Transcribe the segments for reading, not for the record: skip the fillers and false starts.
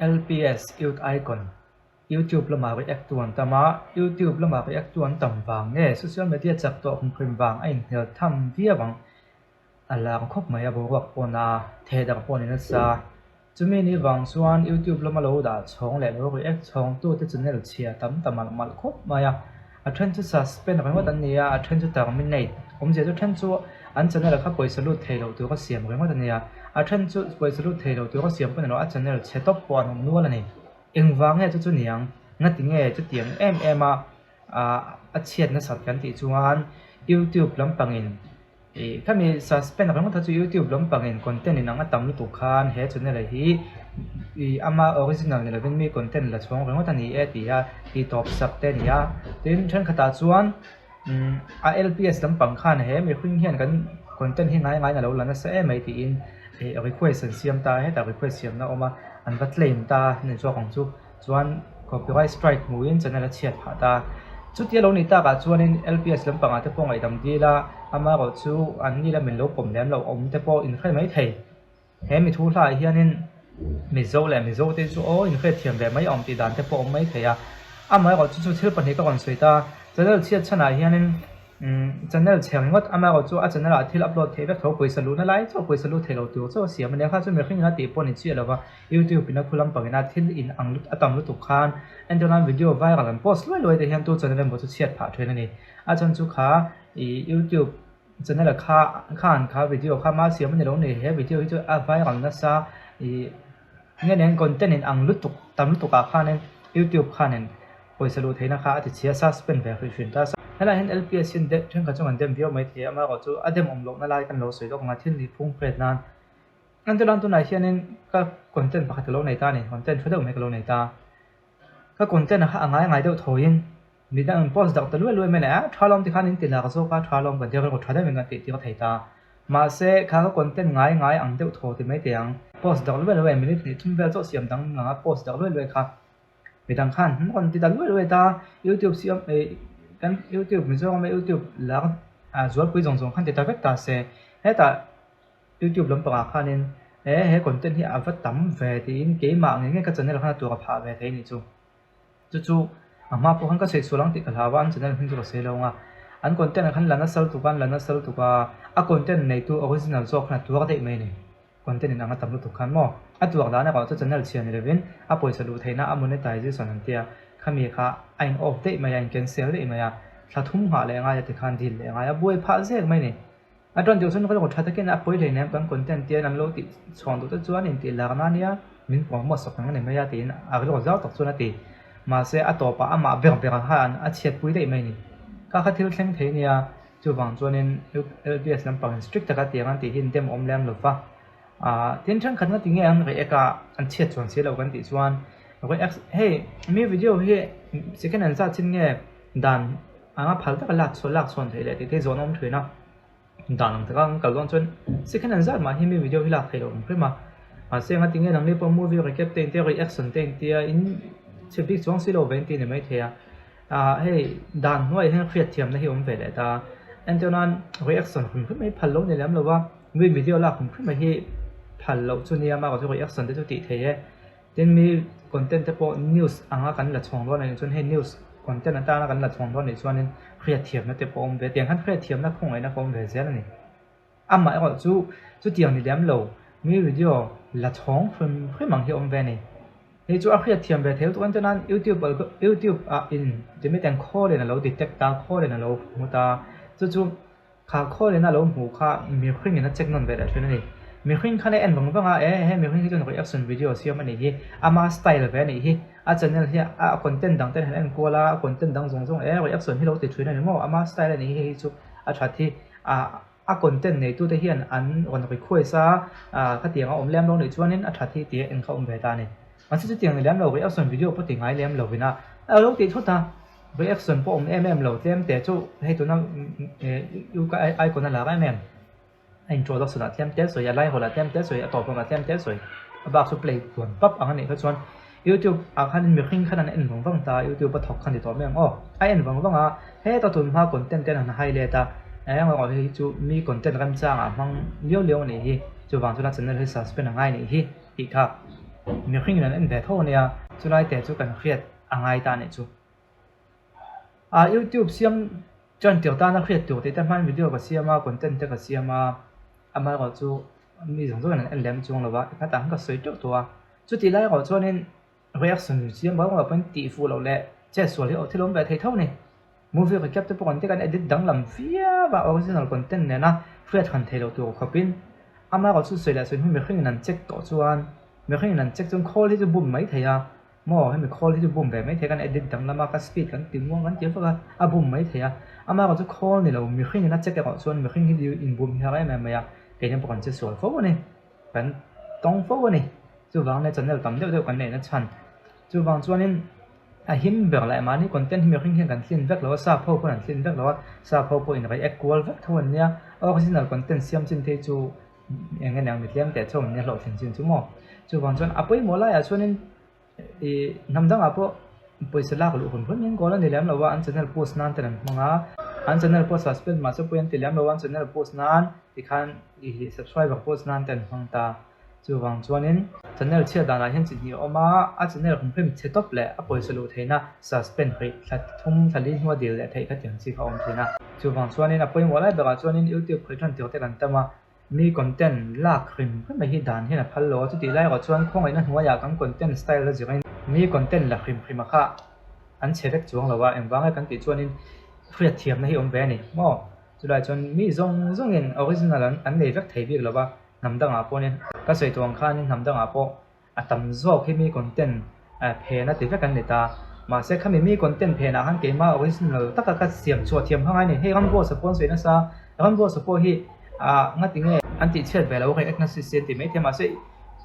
LPS Youth Icon YouTube lama react tu an tam a, YouTube lama react tu an tam vang nge social media chak tawh hmuhhrim vang a inhnial tham viau ang. A lang khawp mai a boruak pawn a theh dang pawh a ni nasa. Chumi ni vang chuan YouTube lama lo dah chhawng leh lo react chhawng tute channel chhia tam ta malh malh khawp mai a. A then chu suspend ringawt an ni a, a then chu terminate. Awmzia chu then chu an channel kha pawisa lut thei lo tur a siam ringawt a ni a, a then chu pawisa lut thei lo tur a siam pawh ni lo a channel chhe tawp pawh an awm nual a ni. Engvang nge chu chu niang? Ngati nge chutiang em em a a chhiat nasat kan tih chuan YouTube lampangin Ih khami suspend ringawt kha chu youtube lampangin content in ang a tam lutuk khan he channel hi ih ama original ni lovin mi content la chhawng ringawt a ni e tih a tih tawp sak te a ni a tin thenkhatah chuan umm a lps lampang khan he mihring hian kan content hi ngai ngaiin a lo la nasa em mai tiin ih request an siam ta a hetah request siamna a awm a an va claim ta a ni zawk ang chu. Chuan copyright strike hmuhin channel a chhiat phah ta. Chutia lo ni takah chuanin LPS lampangah te pawh ngaihdam dil a, amaherawh chu an ni lamin lo pawm lem loh awm te pawh inhre mai thei. He mi thu hlaah hianin Mizo leh Mizo te chu aw inhriatthiam ve mai awm tih dan te pawh awm mai thei a. Amaherawh chu chu thil pahnih ka rawn sawi ta. Channel chhiat chhanah hianin Umm channel chhe ringawt amaherawh chu a channel ah thil upload theih vek tho pawisa luhna lai chauh pawisa lut thei lo tur chauh a siam a nia kha chu mihring in a tih pawh ni chiah lova youtube in a khu lampang in a thil in ang lut a tam lutuk khan entir nan video viral an post luai luai te hian tu channel emaw chu chhiat phah thin a ni a chhan chu kha ih youtube channel ah kha khan kha video kha ma siam a ni lo ni he video hi chu a viral nasa ih nge nen content in ang lutuk tam lutuk ah khanin youtube khanin. Pawisa luh theihna kha a ti chhia suspend ve hrih hrin ta. Helaiah hian LPS hian dem thenkhat chu kan dem viau mai thei a, amaherawh chu a dem awm lohna lai kan lo sawi lawk ang a, thil nih phung hriat nan. Entirnan tunah hianin ka content pakhat ka lo nei ta a ni, content tha deuh mai ka lo nei ta. Ka content kha a ngai ngai deuh thawiin midang in post dak ta luai luai mai leh a, tha lawm tikhan in ti lak zawk a, tha lawm kan tir ringawt tha deuhin kan tih tir thei ta. Mahse kha ka content ngai ngai ang deuh thaw ti mai teh ang. Post dak luai luai minute hnih thum vel chauh siam dang anga post dak luai luai kha. Midang khan an rawn ti ta luai luai ta, YouTube siam eh kan YouTube Mizoram a YouTube lar ah zualpui zawng zawng khan ti ta vek ta se, hetah YouTube lampangah khanin he he content hi a va tam ve tiin keimah ngei ngei ka channel khan a tur a phah ve thei a nih chu. Chu chu a hma pawh khan ka sawi sual ang tih ka hlau a, an channel hming chu ka sawi lo ang a, an content ah khan la nasa lutuk a, an la nasa lutuk a, a content neitu original zawk khan a tuar daih mai a ni. Content in ang a tam lutuk khan maw? A tuak dan erawh chu channel chhia ni lovin a pawisa luh theihna a monetization an tia, khami kha a in off daih mai a, in cancel daih mai a, thla thum nghah leh ngai a ti khan deal leh ngai a, buai phah zek mai ni. A ṭan deuh chuan ka lo ṭha takin a pawi hleinem kan content te an lo tih chhawn duh te chuan in tih larna ania min promote sak ang a ni mai a tiin a rilru zau tak chuan a ti. Mahse a tawpah amah ber ber ang khan a chhiatpui daih mai ni. Kha kha thil thleng thei nia. Chuvang chuanin LBS lampangin strict taka tiang an tih hi an dem awm lem lo va. Aah tin thenkhat nga tinge an react a, an chhiat chuan si lo kan tih chuan react hei mi video hi second an zat chin nge dan anga phal taka lak chhuah lak chhuan theih leh tih te hi zawn a awm thin a. Dan ang taka an kal dawn chuan second an zat mah hi mi video hi lak theih loh ang hrim a. Mahse nga tinge nangni pawh movie recap te intia reaction te intia in chhe bik chuang si lo ve inti ni maithei a. Ah hei dan hnuaiah hian hriatthiamna hi awm ve leh ta. Entir nan reaction hrim hrim mai phal lo ni lem lo va, mi video lak hrim hrim mai hi phal loh chu nia mah chu reaction te chu tih theih e. Tin mi content te pawh news anga kan la chhawng dawn anih chuan hei news content atana kan la chhawng dawn anih chuanin hriatthiamna te pawh awm ve tiang khan hriatthiamna khawngaihna pawh awm ve zel a ni. Amah erawh chu chutiang ni lem lo, mi video la chhawng hrim hrim ang hi awm ve a ni. Hei chu a hriatthiam ve thei lutuk ang chuan YouTube YouTube ah in timiten khawl in a lo detect a, khawl in a lo hmu ta. Chu chu kha khawl in a lo hmuh kha mihring in a check nawn ve leh thin a ni. Mihring khan a en vang vang a, e he mihring hi chuan reaction video siam a nih hi, ama style ve a nih hi, a channel hi a content dang ten han en kual a, a content dang zawng zawng e reaction hi lo ti thin a ni maw, ama style a nih hi hei chu a that hi. A content neitute hian an rawn request a, khatiang a awm lem lo nih chuanin a that hi tia en kha awm ve ta a ni. Mahse chutiang ni lem lo reaction video pawh ti ngai lem lovin a a lo tih thut a, reaction pawh awm em em lo tlem te chu hei tuna uk icon a lar em em a introduction ah tlem te sawi a laihawl ah tlem te sawi a tawp lamah tlem te sawi a bak chu play tluan pap ang a nih kha chuan YouTube ah khan mihring khan an en vang vang ta a, YouTube a thawk khan ti tawh mai ang aw. A en vang vang a, heta tun hma content te an han highlight a, eng erawh hi chu mi content remchangah hmang liau liau a nih hi, chuvang chuan a channel hi suspend a ngai a nih hi tih kha. Mihringin an en ve tho a nia, chulai te chu kan hriat a ngai ta a nih chu. A YouTube siam chuan tir tana hriat tur tih te hmain video ka siam a, content te ka siam a, amaherawh chu mi zawng zawngin an en lem chuang lo va, engkhat ah khan ka sawi teuh tawh a. Chutih lai erawh chuanin reaction siam rau rau pawhin tih fuh loh leh chetsual hi thil awm ve thei tho a ni. Movie recap te pawh kan ti kan edit danglam viau a, original content nena hriat han theih loh tur khawpin amaherawh chu sawi leh sawi hnu mihringin an check tawh chuan mihringin an check chuan khawl hi chu bum mai thei a. Maw hemi khawl hi chu bum ve mai thei kan edit danglam a ka speed kan ti muang kan ti vak a a bum mai thei a amaherawh chu khawl ni lo mihring in a check erawh chuan mihring hi in bum hi har em em mai a keini pawh kan che sual fo a ni kan tawng fo a ni chuvang leh channel tam deuh deuh kan neihna chhan chuvang chuanin a him ber leh mahni content hi mihring hian kan tlin vek lo a sap ho pawn an tlin vek lo a sap ho pawh in react kual vek tho an nia original content siam chin te hi chu eng nge niang mitliam teh chauh an nia hlawhtling chin chu maw chuvang chuan a pawimawh laiah chuanin Ih hnam dangah pawh pawisa lak luh hun hun hian goal a ni lem lo a, an channel post nan ten an hmang a, an channel pawh suspend mah se pawh an ti lem lo a, an channel post nan tikhan ih subscriber post nan te an hmang ta. Chuvang chuanin channel chhiat danah hian chi hnih a awm a, a channel hrim hrim chhe tawp leh a pawisa luh theihna suspend rih thla thum thla li hnua dil leh theih kha tiang chi kha a awm thin a. Chuvang chuanin a pawimawh lai berah chuanin YouTube khawih tan tir te kan tam a, Mi content lak hrim hrim mai hi dan hian a phal lo a, chutih lai erawh chuan khawngaihna hnuaiah kan content style a zirin mi content la hrim hrim a kha an chhe vek chuang lo a, engvang nge kan tih chuanin hriat thiamna hi awm ve a ni maw? Chulai chuan mi zawng zawngin original an nei vek thei bik lo va, hnam dangah pawhin ka sawi tawh ang khanin hnam dangah pawh A tam zawk hi mi content phen a ti vek an ni ta. Mahse khami mi content phenah khan keimah original taka ka siam chhuah thiam hang a ni. Hei Ramboss-a pawh an sawi nasa. Ramboss-a pawh hi ah ngati nge an tih chhiat ve lo react nasa si an ti maithei a. Mahse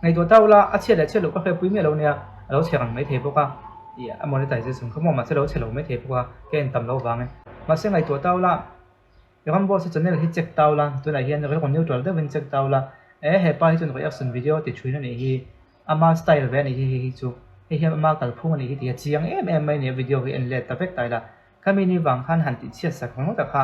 ngaihtuah ta ula a chhiat leh chhiat loh ka hriatpui miah lo nia. A lo chhe rang maithei bawk a. Ih a monetization kha maw mahse a lo chhe lo maithei bawk a. Ka en tam lo vangin. Mahse ngaihtuah ta ula. Ramboss a channel hi check tau la, tunah hian rilru neutral deuhin check tau la, e hepa hi chuan reaction video ti thin a nih hi, ama style ve a nih hi hei hi chu, hei hian ama kalphung a nih hi tih a chiang em em mai a ni a video hi en let ta vek ta ila, khami ni vang khan han tih chhiat sak ringawt a kha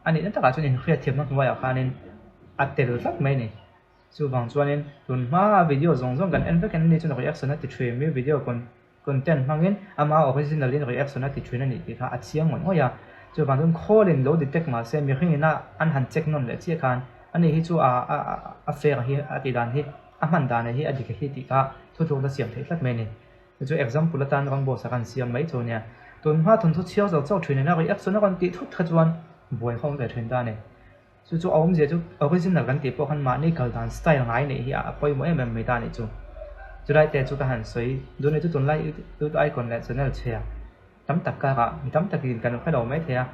a nihna takah chuan inhriatthiamna hnuaiah khanin a tel tlat mai a ni. Chuvang chuanin tun hmaa video zawng zawng kan en vek en ni chuan reaction a ti thin mi video content hmangin ama original in reaction a ti thin a nih tih kha a chiang ngawih ngawih a. Chuvang chuan khawlin lo detect mah se mihring ina an han check nawn leh chiah khan ani hi chu a a fair hi a tih dan hi a hman dan hi a dik hi tih kha thuthlukna siam theih tlat mai a ni. Chu chu example atan Ramboss a kan siam mai chu a nia. Tun hma thawnthu chhiar zawk chauh thin ina reaction a rawn tih thut kha chuan buai khawm ve thin ta a ni. Chu chu a awmzia chu original kan tih pawh khan mahni kal dan style ngai neih hi a pawimawh em em mai ta a nih chu. Chulai te chu ka han sawi dun e chu tunlai youtube icon leh channel chhia tam tak karah mi tam takin kan hre lo mai thei a,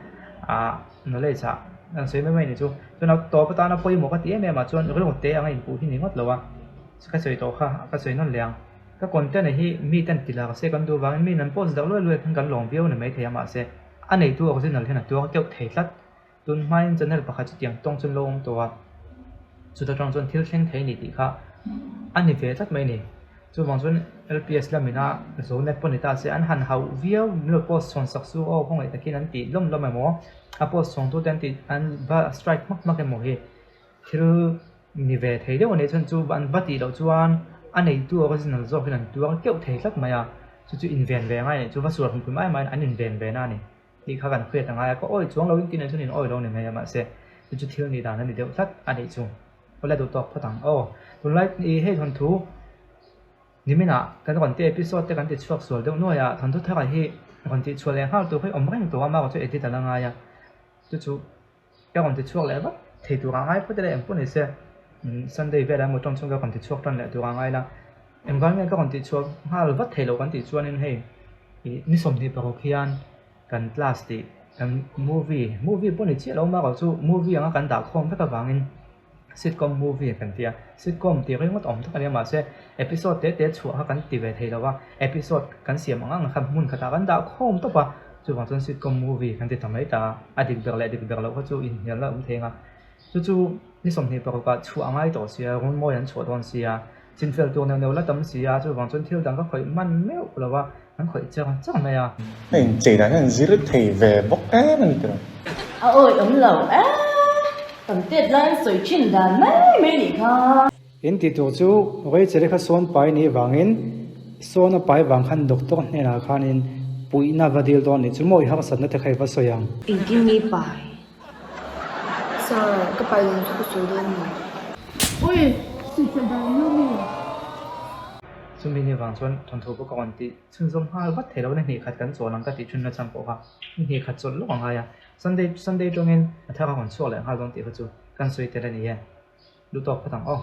ah knowledge ah kan sawi mai mai a nih chu. Chuan a tawp atana pawimawh ka ti em em ah chuan rilru te anga inpuh hi ni ngawt lo a, ka sawi tawh kha ka sawi nawn leh ang. Ka content hi mi ten ti lar se kan duh vangin mi an post deuh luai luai khan kan lawm viau a ni mai thei a mahse a neitu original hian a tuar deuh thei tlat. Tun hmain channel pakhat chutiang tawng chuan lo awm tawh a, chuta tang chuan thil thleng thei a ni tih kha a ni ve tlat mai a ni. Chuvang chuan LPS lamina Zonet pawh ni ta se an han hauh viau min lo post chhawn sak chu aw khawngaih takin an tih lawm lawm emaw a post chhawng tute an tih an va strike hmak hmak emaw hi thil ni ve thei deuh a nih chuan chu an va tih loh chuan a neitu original zawk hian an tuar keuh thei tlat mai a, chu chu inven ve ngai a nih chu va sual hmun pui mai maiin an inven ve na a ni. Tih kha kan hriat a ngai a, ka awi chuang lo in tih nei chuan in awi lo ni mai a, mahse chu chu thil nih dan a ni deuh tlat a nih chu. Awle duh tawk phawt ang aw. Tunlai i hei thawnthu niminah kan rawn ti episode te kan ti chhuak sual deuh nuai a, thawnthu thara hi rawn tih chhuah leh nghal tur hi awm reng tawh a, mahrawh chu edit a la ngai a, chu chu ka rawn ti chhuak leh vat thei tur a ngai phawt ila engpawh ni se Sunday velah emaw tawng chhung ka rawn ti chhuak tan leh tur a ngai la, engvang nge ka rawn tih chhuak nghal vat thei lo kan tih chuanin hei ih ni 26 hian kan class tih kan movie movie pawh ni chiah lo mahrawh chu movie anga kan dah khawm vek avangin sitcom movie kan ti a, sitcom tih ringawt awm tak a nia mahse episode te te chhuah kha kan ti ve thei lo va, episode kan siam ang ang kha hmun khatah kan dah khawm tawp a, chuvang chuan sitcom movie kan ti ta mai ta a, a dik ber leh dik ber loh kha chu inhnialna a awm thei ang a, chu chu ni 26 ah chhuah a ngai tawh sia, runmawi an chhuah dawn sia, chinfel tur neuh neuh la tam sia, chuvang chuan thil dang ka khawih hman meuh lo va, An khawih char char mai a. A inchei dan hian zir thei ve bawk em a ni tiraw? A awi awm lo e, kan tet lai an sawi thin dan mai mai nih kha. In tih tur chu Rachel-i kha sawn pai nih vangin sawn a pai vang khan doctor hnenah khanin puihna va dil dawn nih chu maw i harsatna te kha i va sawi ang. Engtin nge pai? Sir, ka pai dawn chu ka sawi dawn ni. Oi, suihchilh dan lo mi? Chumi ni vang chuan thawnthu pawh ka rawn tih chhunzawm nghal vat thei lo ni hnih khat kan chawl ang ka tih thin nachang pawh kha ni hnih khat chawlh lawk a ngai a. Sunday Sunday tawngin a thar a rawn chhuak leh nghal dawn tih kha chu kan sawi tel a ni e. Duh tawk phawt ang aw.